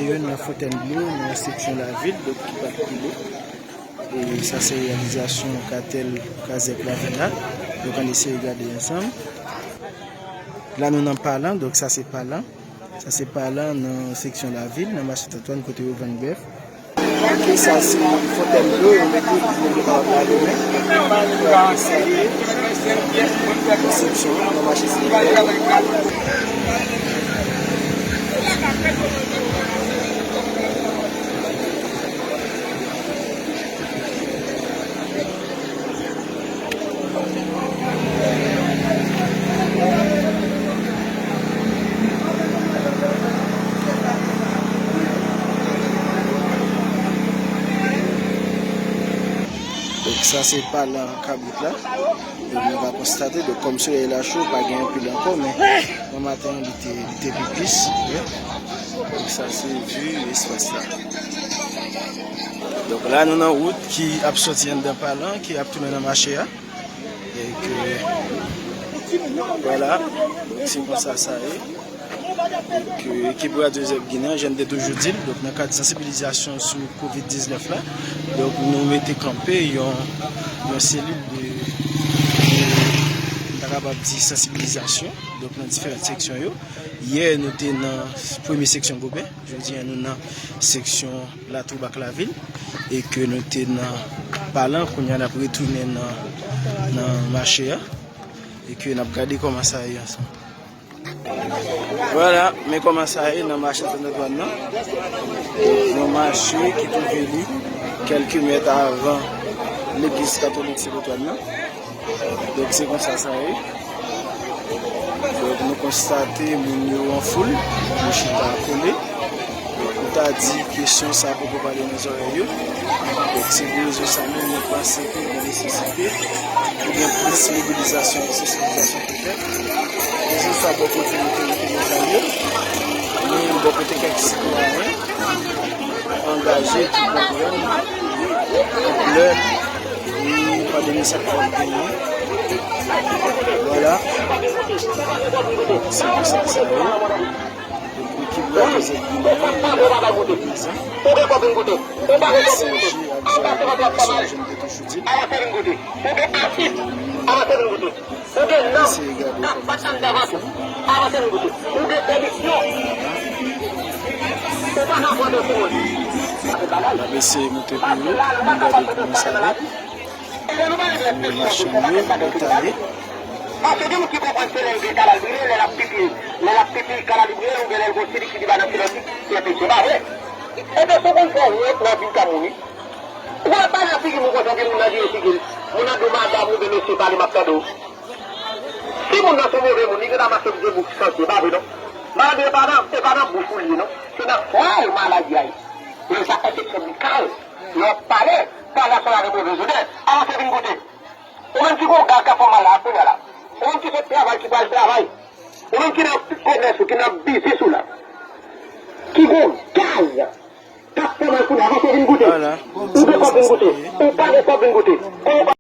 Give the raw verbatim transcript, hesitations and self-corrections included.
Youn nan Fontainebleau, nan seksyon Lavil, donk ki pa t pi lo. E sa se reyalizasyon katèl Kazèk Lavil la. Donk ann eseye gade ansanm. La nou nan Palan, donk sa se Palan. Sa se Palan nan seksyon Lavil, nan mache Tantwàn kote yo vann bèf. Ok, sa se Fontainebleau, yo mete pou moun yo kapab lave men. Sa se yon seksyon nan mache Tantwàn. Donk sa se Palan Kabrit la. Donk nou va konstate, donk kòm solèy la cho, pa gen anpil ankò, men nan maten an, li te, li te pi plis. Wi. Donk sa se vi espas la. Donk la nou nan wout ki ap sòti anndan Palan, ki ap tounen nan mache a. E ke, vwala, donk se konsa sa ye. Donk, e, ekip Radyo Zèb Ginen an, jan m te toujou di l, donk nan kad sansibilizasyon sou kovid diznèf la, donk nou mete kanpe yon, yon selil de, de, m ta kapab di sansibilizasyon, donk nan diferan seksyon yo. Yè nou te nan premye seksyon Goben, jodi a nou nan seksyon Latwouba ak Lavil, e ke nou te nan Palan, kounye a n ap retounen nan, nan mache a, e ke n ap gade kòman sa ye ansanm. Vwala, men kòman sa ye nan mache Sent Antwàn nan. Yon mache ki twouve li kèlke mèt avan legliz katolik Sent Antwàn nan. Donk, se konsa sa ye. Donk, nou konstate moun yo an foul, yo chita kole. Donk, ou ta di kesyon sa poko pale nan zòrèy yo. Donk, se pou rezon sa menm, nou panse ke gen nesesite pou gen plis mobilizasyon, sansibilizasyon ki fèt. Rezon sa bò kote nou te rete mezanmi, men bò kote kèk sitwayen angaje ki konprann anplè e pandemi sa k fèt genyen. Vwala. Se konsa sa ye. Ekip Radyo Zèb Ginen an, prezan. N ap eseye gade kòman sa ye. N ap eseye gade kòman sa ye. N ap eseye moute pou nou, nou gade kòman sa ye. Machann yo, yo tande. Paske gen moun ki konprann se lè l gen kanal brile, lè l ap pipi, lè l ap pipi kanal li brile, oubyen lè l gon silik ki devan nan silik, se peche, pa vre? Ebyen, si w konn fè wont nan vi m, ka mouri. Ou konn ap pale nan figi m konsa, gen moun nan vire figi l. Moun nan di w, madanm oubyen mesye, pale, m ap tande w. Si moun nan se move moun, li gentan mache pou de bouk sante, pa vre non? Maladi e pa nan, e pa nan bouch ou li ye non. Se nan kò w maladi a ye. Men sa enfeksyon bikal, lè w ap pale, pale ansanm avèk move zodè. Avanse vin koute. Ou menm ki gon gaz k ap fè w mal la, kounye a la. Ou menm ki sot travay, ki pral travay. Ou menm ki nan komès ou, ki nan biznis ou la. Ki gon gaz k ap fè w mal kounye a, avanse vin koute. Ou gen kòb vin koute. Ou pa gen kòb vin koute.